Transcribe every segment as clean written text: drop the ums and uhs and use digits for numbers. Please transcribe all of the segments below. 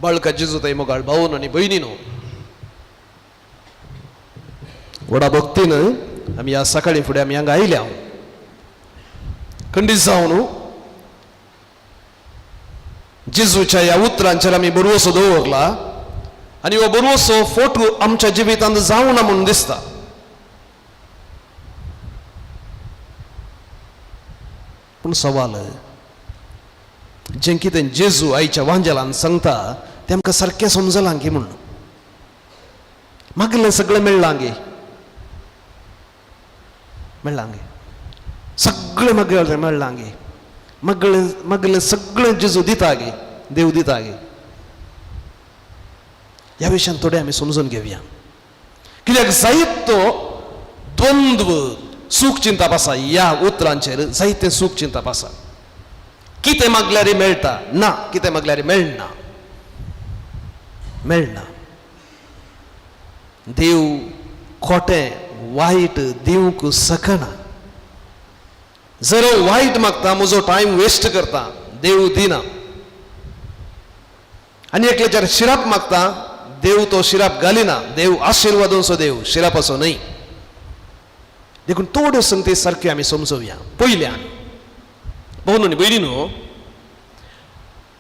बाळका जेजू ताई मोगाळ भावन आनी भयणीनो, व्हडा भक्तीन आमी ह्या सकाळी फुडें आमी हांगा आयल्या. खंडीत जावन जेजूच्या ह्या उतरांचेर आमी बरवसो दवरला आनी हो बरवसो फोटो आमच्या जिवितांत जावना म्हूण दिसता. पूण सवाल जें कितें जेजू आयच्या वांजेलान सांगता तें आमकां सारकें समजलां गी म्हूण. मागलें सगळें मेळ्ळां गे, मेळ्ळां गे, सगळें मागलें मेळ्ळां गे, मागलें मागलें सगळें जेजू दिता गे, देव दिता गे. ह्या विशयान थोडें आमी समजून घेवया. कित्याक जायतो द्वंद्व सूख चिंतप आसा ह्या उतरांचेर, जायतें सूख चिंतप आसा. कितें मागल्यार मेळटा ना, कितें मागल्यार मेळना, मेळना. देव खोटें वायट दिवंक शकना. जर वायट मागता म्हजो टायम वेस्ट करता, देव दिना. आनी एकल्याचेर शिराप मागता, देव तो शिराप घालिना. देव आशिर्वादांचो देव, शिरापाचो न्हय. देखून थोड्यो संगती सारक्यो आमी समजोवया. पयल्यान भाव आनी भयणी न्हू,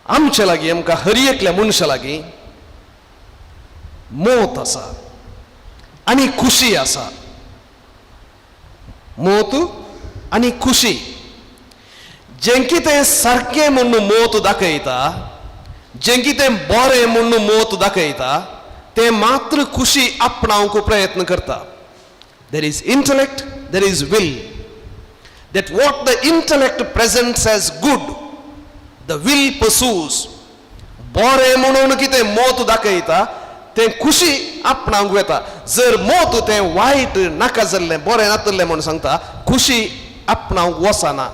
आमच्या लागीं, आमकां हर एकल्या मनशा लागीं मोत आसा आनी खुशी आसा. मोत आनी खुशी. जें कितें सारकें म्हूण मोत दाखयता, जें कितें बरें म्हूण मोत दाखयता, तें मात्र खुशी आपणावंक प्रयत्न करता. There is intellect, there is will. That what the intellect presents as good, the will pursues. बरें म्हणून कितें मोत दाखयता तें खुशी आपणावंक वेता. जर मोत तें वायट नाका जाल्लें, बरें नातल्लें म्हूण सांगता, खुशी आपणावंक वचना,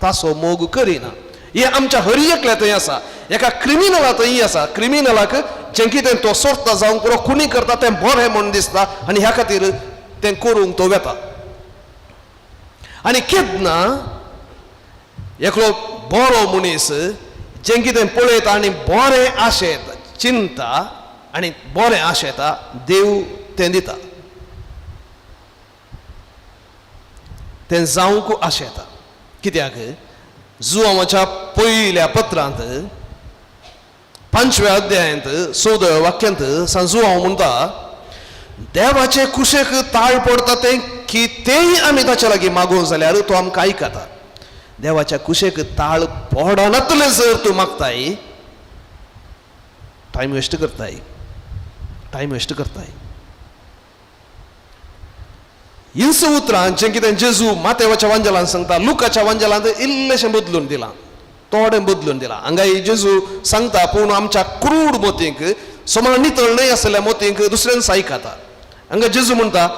ताचो मोग करिना. हें आमच्या हर एकल्या थंय आसा. एका क्रिमिनला थंय आसा. क्रिमिनलाक जें कितें तो सोडटा जावंक पुरो, खुनी करता तें बरें म्हूण दिसता आनी ह्या खातीर तें करूंक तो वेता. आनी केन्ना एकलो बरो मनीस जें कितें पळयता आनी बरें आशेता, चिंता आनी बरें आशेता, देव तें दिता, तें जावंक आशेता. कित्याक जुवाच्या पयल्या पत्रांत 5व्या अध्यायांत 14व्या वाक्यांत सांजुआंव म्हणटा, देवाचे कुशेक ताळ पडटा तें कितेंय आमी ताच्या लागीं मागूंक जाल्यार तो आमकां आयकता. देवाच्या कुशेक ताळ पडनातलें जर तूं मागताय, टायम वेस्ट करताय, टायम वेस्ट करताय. हिंस उतरां जें कितें जेजू मातेवाच्या वांजेलान सांगता, लुकाच्या वांजेलांत इल्लेशें बदलून दिलां, थोडें बदलून दिलां. हांगा जेजू सांगता, पूण आमच्या क्रूड मोतींक, समा नितळ न्हय आसल्या मोतींक दुसऱ्यान आयकता. हांगा जेजू म्हणटा,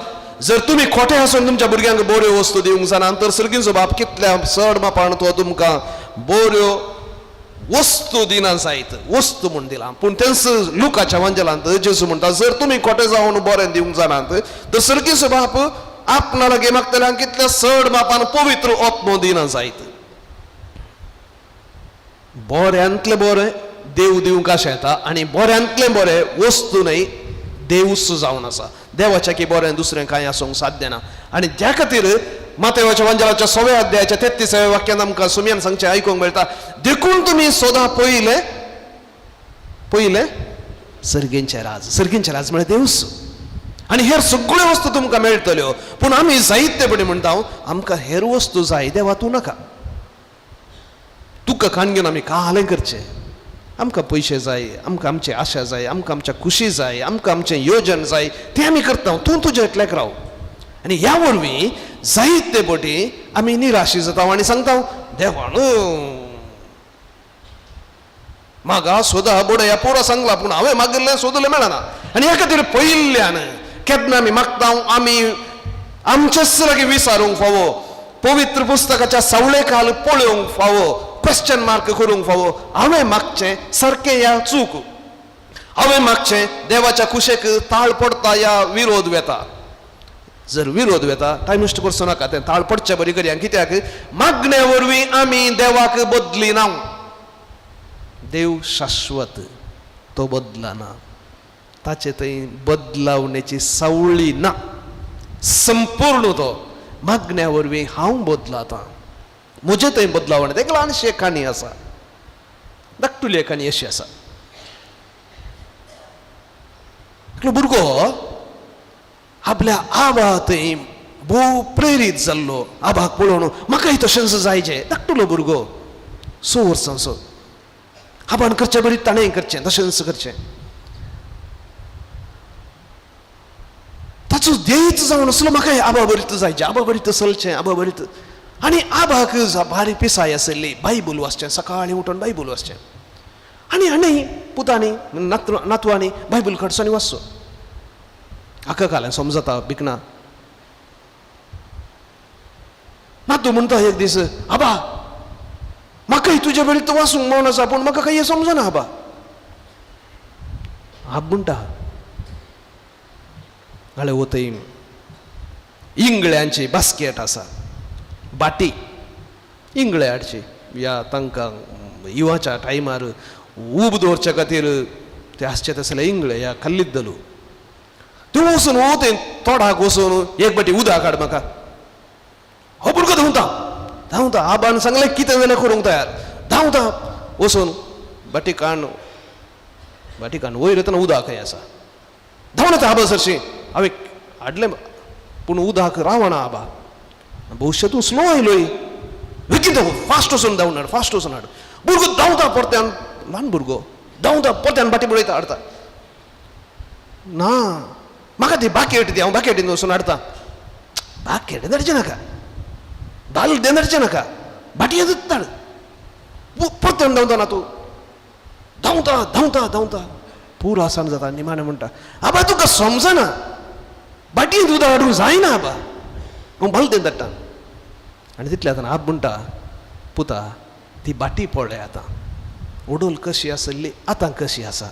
जर तुमी खोटे आसून तुमच्या भुरग्यांक बऱ्यो वस्तू दिवंक जाणा तर सर्गींचो बाप कितल्या चड मापान तो तुमकां बऱ्यो वस्तू दिना जायत, वस्तू म्हूण दिलां. पूण तेंच लुकाच्या वांजेलांत जेजू म्हणटा, जर तुमी खोटे जावन बरें दिवंक जाणात तर सर्गींचो बाप आपणा लागीं मागतल्यांक कितल्या चड मापान पवित्र आत्मो दिना जायत. बऱ्यांतलें बरें देव दिवंक आशेता आनी बऱ्यांतलें बरें वस्तू न्हय, देवूच जावन आसा. देवाच्या की बरें दुसरें कांय आसूंक साध्य ना. आनी त्या खातीर मातेवाच्या वांजेलाच्या 6व्या अध्यायाच्या 33व्या वाक्यान आमकां सुमयान सांगचें आयकूंक मेळटा, देखून तुमी सदां पयले पयले सर्गींचें राज. सर्गींचें राज म्हळ्यार देवूच आनी हेर सगळ्यो वस्तू तुमकां मेळटल्यो. पूण आमी जायते पडी म्हणटा, आमकां हेर वस्तू जाय, देवा तूं नाका, तुका कान घेवन आमी कालें करचें. आमकां पयशे जाय, आमकां आमची आशा जाय, आमकां आमच्या खुशी जाय, आमकां आमचें योजन जाय, तें आमी करता, तूं तुज्या एकल्याक राव. आनी ह्या वरवीं जायते पटी आमी निराशी जाता आनी सांगता, देवान म्हाका सोदा बोडया पुरो सांगला, पूण हांवें मागिल्लें सोदलें मेळना. आनी ह्या खातीर पयिल्ल्यान केन्ना आमी मागता, आमी आमचेच लागीं विचारूंक फावो, पवित्र पुस्तकाच्या सावळे खाल पळोवंक फावो, क्वेश्चन मार्क करूंक फावो, हांवें मागचें सारकें या चूक, हांवें मागचें देवाच्या कुशेक ताळ पडटा या विरोध वेता. जर विरोध वेता टायम वेस्ट करचो नाका, तें ताळ पडचे बरी करया. कित्याक मागण्या वरवीं आमी देवाक बदली ना. देव शाश्वत, तो बदलना, ताचे थंय बदलावण्याची सावळी ना. संपूर्ण तो मागण्या वरवीं हांव बदलाता, म्हजे थंय बदलावण. एक ल्हानशी एक काणी आसा, धाकटुली एक काणी अशी आसा. एकलो भुरगो आपल्या आबा थंय भोव प्रेरीत जाल्लो, आबाक पळोवन म्हाकाय तशेंच जायचें. धाकटुलो भुरगो 6 वर्सांचो, आबान करचें बरी ताणें करचें तशेंच करचें. ताचो ध्येयच जावन आसलो म्हाकाय आबा बरीत जायचें, आबा बरीत चलचें, आबा बरीत. आनी आबाक भारी पिसाय आशिल्ली बायबल वाचचें, सकाळीं उठून बायबल वाचचें. आनी आनी पुतांनी नातवांनी बायबल काडचो आनी वाचचो. आका काल्यान समजता बिकना. नातू म्हणटा एक दीस, आबा म्हाकाय तुजे बरीत वाचूंक मन आसा, पूण म्हाका कांय समजना आबा. आब म्हणटा, हाळे वतय इंगळ्यांची बास्केट आसा, बाटी इंगळे हाडची, ह्या तांकां युवाच्या टायमार ऊब दवरच्या खातीर ते आसचे तसले इंगळे ह्या कल्लीत दलू. तूं वचून वतय तोडाक वचून एक बाटी उदक हाड म्हाका. हो भुरगो धांवता धांवता, आबान सांगलें कितें जाल्यार करूंक तयार, धांवता वचून बाटी काण, बाटी काण वयर येतना उदक खंय आसा, धांवन येता आबा सरशी. हांवें हाडलें पूण उदक रावना आबा, भविश्य तूं स्लो आयलोय, बेगीन धांव, फास्ट वचून धांवन हाड, फास्ट वचून हाड. भुरगो धांवता परत्यान, ल्हान भुरगो धांवता परत्यान बाटी बडयता हाडता. ना म्हाका ती बाकेट दी, हांव बाकेटीन वचून हाडटा. बाकेट धाडचें नाका, बाल धाडचें नाका, बाटयेंतूच धाड. परत्यान धांवता ना तूं, धांवता धांवता धांवता पुरो आसान जाता. निमाणें म्हणटा, आबा तुका समजना, बाटयेंत उदक हाडूंक जायना आबा, हांव बालदेन धाडटा. आनी तितले आतां आब म्हणटा, पुता ती बाटी पळय आतां, उडोल कशी आसली आतां कशी आसा.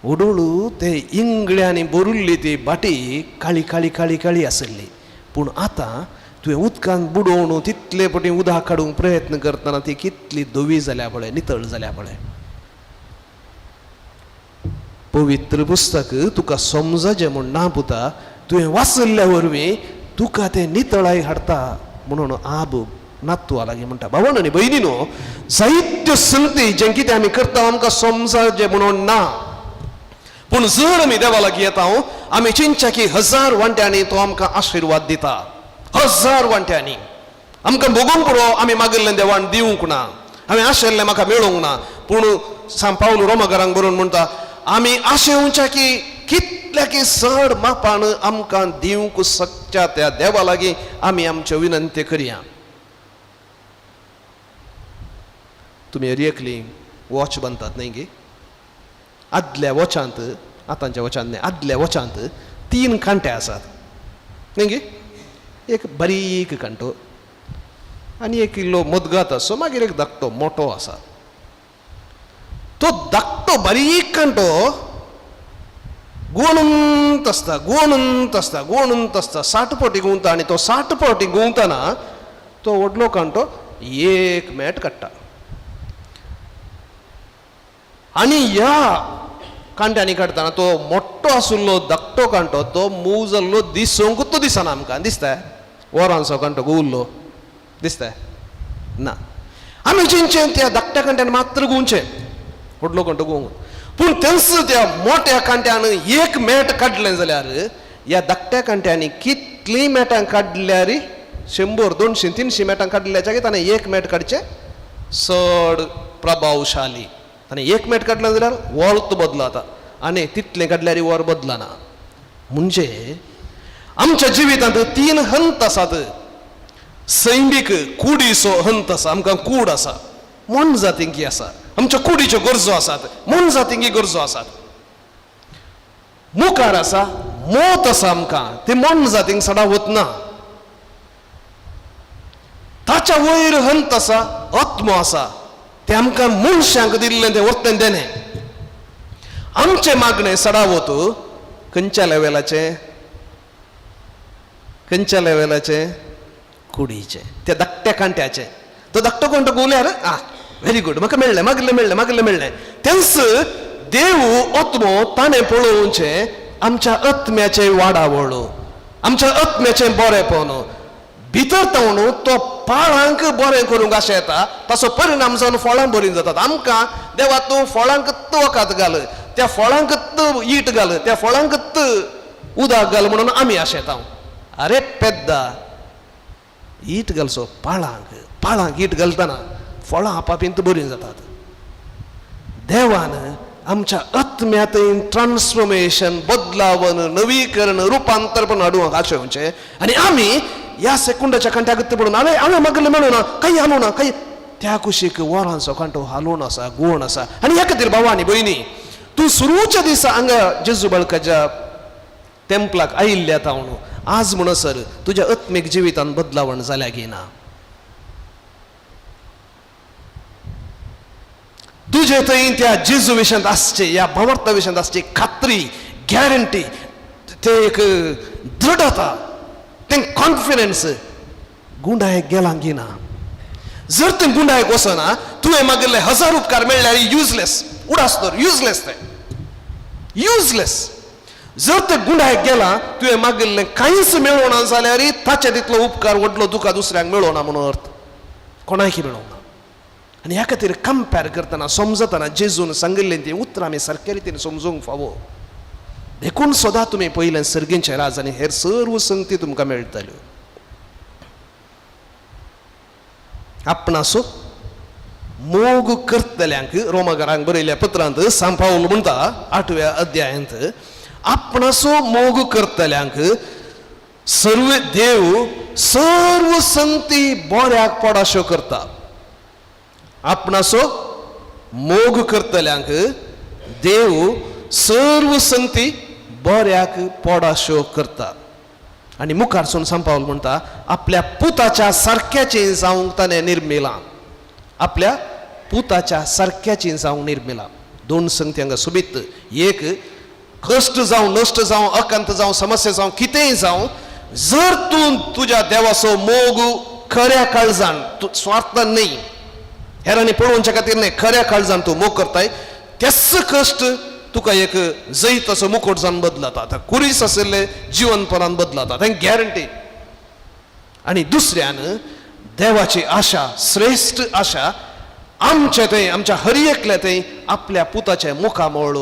उडोळू ते इंगळ्यांनी भरिल्ली ती बाटी काळी काळी काळी काळी आसली, पूण आतां तुवें उदकांत बुडोवन तितले पटी उदक काडूंक प्रयत्न करतना ती कितली धवी जाल्या पळय, नितळ जाल्या पळय. पवित्र पुस्तक तुका समजचें म्हूण ना पुता, तुवें वाचिल्ल्या वरवीं तुका तें नितळाय हाडटा म्हणून आब नातवा लागीं म्हणटा. भावण आनी भयणी न्हू, जायत्यो संगती जें कितें आमी करता आमकां समजचें म्हणून ना, पूण जर आमी देवा लागीं येता आमी चिंतच्या की 1000 वांट्यांनी तो आमकां आशिर्वाद दिता, 1000 वांट्यांनी आमकां भोगूंक पुरो. आमी मागिल्लें देवान दिवंक ना, हांवें आशिल्लें म्हाका मेळूंक ना, पूण सांग पावल रोमाघरांक बरोवन म्हणटा, आमी आशेवच्या की कितल्या की चड मापान आमकां दिवंक शकच्या त्या देवा लागीं आमी आमच्यो विनंती करया. तुमी एकली वॉच बांदतात न्हय गे? आदल्या वॉचांत, आतांच्या वॉचांत न्हय, आदल्या वॉचांत 3 कांटे आसात न्हय गे? एक बारीक कांटो आनी एक इल्लो मदगात आसो, मागीर एक धाकटो मोटो आसा. तो धाकटो बारीक कांटो गुवणूंत आसता, गुवणूंत आसता, गुवणूंत आसता, 60 फावटी गुंवता. आनी तो 60 फावटी गुंवतना तो व्हडलो कांटो एक मेट काडटा. आनी ह्या कांट्यांनी काडटना तो मोठो आशिल्लो धाकटो कांटो तो मूव जाल्लो दिसूंक तो दिसना आमकां. दिसता वरांचो कांटो गुवल्लो दिसता ना. आमी चिंतचें त्या धाकट्या कांट्यान मात्र गुंवचें, व्हडलो कांटो गुवूंक. पूण तेंच त्या मोट्या कांट्यान एक मेट काडलें जाल्यार ह्या धाकट्या कांट्यांनी कितलीं मेटां काडल्यार 100, 200, 300 मेटां काडल्याच्या ताणें एक मेट काडचें चड प्रभावशाली. आनी एक मेट काडलें जाल्यार वर बदलता आनी तितलें काडल्यार वर बदलना. म्हणजे आमच्या जिवितांत 3 हंत आसात. सैमीक कुडीचो हंत आसा, आमकां कूड आसा, मोनजातींकी आसा, आमच्या कुडीच्यो गरजो आसात, मोनजातींकी गरजो आसात. मुखार आसा मोत आसा आमकां, ते मोनजातींक सडावत ना. ताच्या वयर हंत आसा, आत्मो आसा, ते आमकां मनशांक दिल्लें तें वर्तें देणें. आमचें मागणें सडावत खंयच्या लेवलाचें? खंयच्या लेवलाचें? कुडीचें, त्या धाकट्या कांट्याचें. तो धाकटो कांटो गुवल्यार आ व्हेरी गुड, म्हाका मेळ्ळें, मागलें मेळ्ळें, मागलें मेळ्ळें. तेंच देव आत्मो ताणें पळोवचें आमच्या आत्म्याचें वाडावळ, आमच्या आत्म्याचें बरेंपण भितर तावन तो पाळांक बरें करूंक अशें येता, ताचो परिणाम जावन फळां बरीं जातात. आमकां देवा तूं फळांक वखद घाल, त्या फळांक ईट घाल, त्या फळांक उदक घाल म्हणून आमी अशें येता. अरे पेद्दा, ईट घालचो पाळांक, पाळांक ईट घालतना फळां आपापींत बरीं जातात. देवान आमच्या आत्म्यांत ट्रान्सफॉर्मेशन, बदलावन, नवीकरण, रुपांतर पण हाडूंक आशें म्हणचें. आनी आमी ह्या सेकुंडाच्या कांट्याक पडून हांवें हांवें मागलें मेळूं ना, काही हालूं ना, काही त्या कुशीक वरांचो कांटो हालून आसा, गुवण आसा. आनी ह्या खातीर भावा आनी भयणी, तूं सुरूच्या दिसा हांगा जेजू बाळकाच्या तेंपलाक आयिल्ल्या तावन आज म्हणसर तुज्या आत्मीक जिवितान बदलावण जाल्या की ना? तुजे थंय त्या जेजू विशयांत आसचे, ह्या भावार्था विशयांत आसची खात्री, गॅरंटी, ते एक दृढता, तें कॉन्फिडन्स गुंडायक गेलां की ना? जर तें गुंडायक वचना, तुवें मागिल्ले हजार उपकार मेळ्ळ्यार युजलेस, उडास तर युजलेस, तें युजलेस. जर तें गुंडायक गेलां, तुवें मागिल्लें कांयच मेळोना जाल्यार ताचे तितलो उपकार व्हडलो तुका दुसऱ्यांक मेळोना म्हणून अर्थ कोणाकय मेळोना. आनी ह्या खातीर कंपेर करतना, समजतना जेजून सांगिल्लें तीं उतरां आमी सारके रितीन समजूंक फावो. देखून सदां तुमी पयलें सर्गींचें राज आनी हेर सर्व संगती तुमकां मेळटल्यो. आपणासो मोग करतल्यांक रोमाकारांक बरयल्या पत्रांत सांत पावल म्हणटा 8व्या अध्यायांत, आपणासो मोग करतल्यांक सर्व देव सर्व संगती बऱ्याक पडाश्यो करता. आपणासो मोग करतल्यांक देव सर्व संगती बऱ्याक पडाश्यो करता. आनी मुखार सून सांत पावल म्हणटा, आपल्या पुताच्या सारक्याचें जावंक ताणें निर्मिलां, आपल्या पुताच्या सारक्याचें जावंक निर्मिलां. दोन संगती हांगा सोबीत, एक कश्ट जावं, नश्ट जावं, अकांत जावं, समस्या जावं, कितेंय जावं, जर तूं तुज्या देवाचो मोग खऱ्या काळजान, तूं स्वार्थान न्हय, हेरांनी पळोवच्या खातीर न्हय, खऱ्या काळजान तूं मोग करताय, तेच कश्ट तुका एक जैताचो मुकोट जावन बदलता, आतां कुरीस आशिल्ले जिवनपणान बदलता, तें गॅरंटी. आनी दुसऱ्यान देवाची आशा, श्रेश्ठ आशा आमचे थंय, आमच्या हर एकल्या थंय आपल्या पुताचें मुखामळ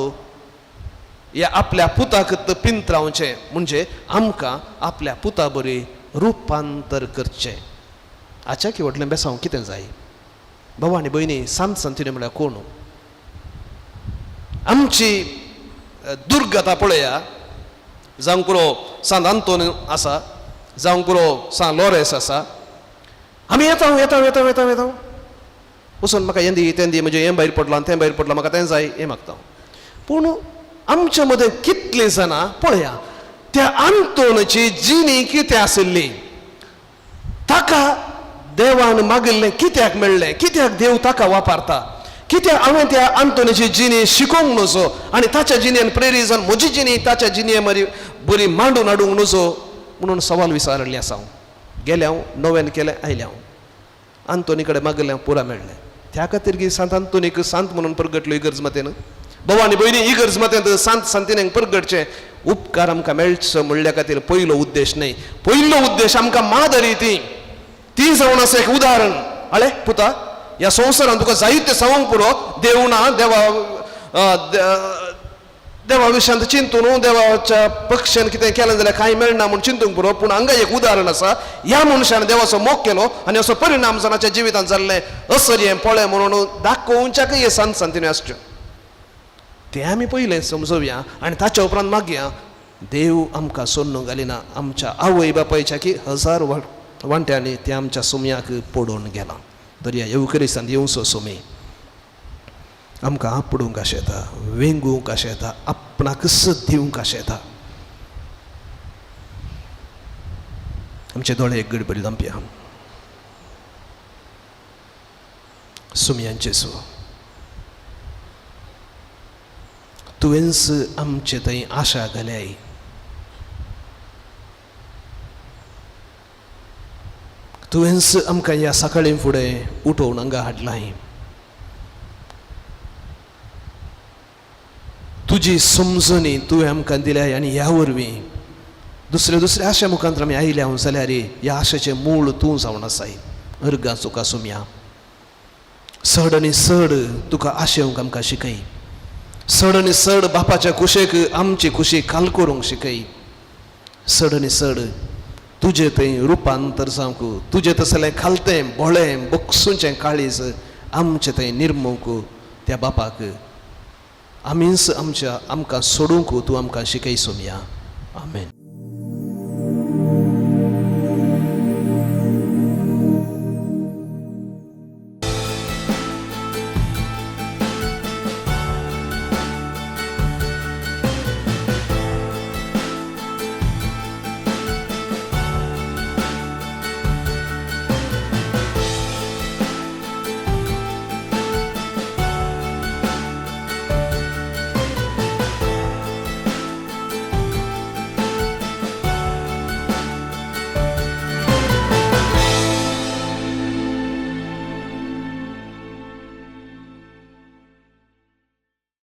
या आपल्या पुताक पिंतरावचें, म्हणजे आमकां आपल्या पुता बरी रुपांतर करचें. आच्या की व्हडलें बेसांव कितें जाय? भाव आनी भयणी, सांत सांतिनी म्हळ्यार कोण? आमची दुर्गता पळया, जावंक पुरो सांत आंतोन आसा, जावंक पुरो सांत लॉरेस आसा. आमी येता येता येता येता येता वचून म्हाका हें दी, तें दी, म्हजें हें भायर पडलां, तें भायर पडलां, म्हाका तें जाय, हें मागता. पूण आमच्या मदें कितलीं जाणां पळया, त्या आंतोनाची जिणी कितें आशिल्ली, ताका देवान मागिल्लें कित्याक मेळ्ळें, कित्याक देव ताका वापरता, कित्याक हांवें त्या आंतोनीची जिणी शिकोवंक नजो आनी ताच्या जिणेन प्रेरीत जावन म्हजी जिणी ताच्या जिणे बरी बरी मांडून हाडूंक नजो म्हणून सवाल विचारिल्लें आसा. हांव गेलें, हांव नव्यान केलें, आयलें, हांव आंतोनी कडेन मागिल्लें पुरा मेळ्ळें. त्या खातीर की सांत आंतोनीक सांत म्हणून परगटलो इगर्ज मातेन. भाव आनी भयणी, इगर्ज मातेंत सांत सांतिनेक परगटचें उपकार आमकां मेळचो म्हणल्या खातीर पयलो उद्देश न्हय. पयलो उद्देश आमकां मादरी ती ती जावन आसा एक उदाहरण. आळे पुता, ह्या संवसारान तुका जायते सांगूंक पुरो, देव ना, देवा देवा विशयांत चिंतून देवाच्या पक्षान कितें केलें जाल्यार कांय मेळना म्हूण चिंतूंक पुरो. पूण हांगा एक उदाहरण आसा, ह्या मनशान देवाचो मोग केलो आनी असो परिणाम जाणाच्या जिवितांत जाल्लें असर हें पळय म्हणून दाखोवच्याकय हें सांत सांतिन्यो आसच्यो. तें आमी पयलें समजोवया आनी ताच्या उपरांत मागया देव आमकां सोडून घालिना. आमच्या आवय बापायच्या की हजार वांट्यांनी तें आमच्या सुमयाक पडोवन गेलां. दर्या येवकरिस्तांत येवचो सुमी आमकां आपडूंक आशेता, वेंगूंक आशेता, आपणाकच दिवंक आशेता. आमचे दोळे एक गडबडी धांपया. सुमयांचे सो तुवेंच आमचे थंय आशा घाल्याय. तुवेंच आमकां ह्या सकाळीं फुडें उठोवन हांगा हाडलाय. तुजी समजणी तुवें आमकां दिल्या आनी ह्या वरवीं दुसरे दुसऱ्या आशा मुखांत आमी आयल्या जाल्यार ह्या आशेचें मूळ तूं जावन आसाय. अर्गां तुका सोमया, चड आनी चड तुका आशेवंक आमकां शिकय. चड आनी चड बापाच्या कुशेक आमची खुशी खाल करूंक शिकय. चड आनी चड तुजें थंय रुपांतर जावंक, तुजें तसलें खालतें बोळें बक्षुचें काळीज आमचें थंय निर्मूंक त्या बापाक आमीच आमच्या आमकां सोडूंक तूं आमकां शिकय सोमया. आमेन.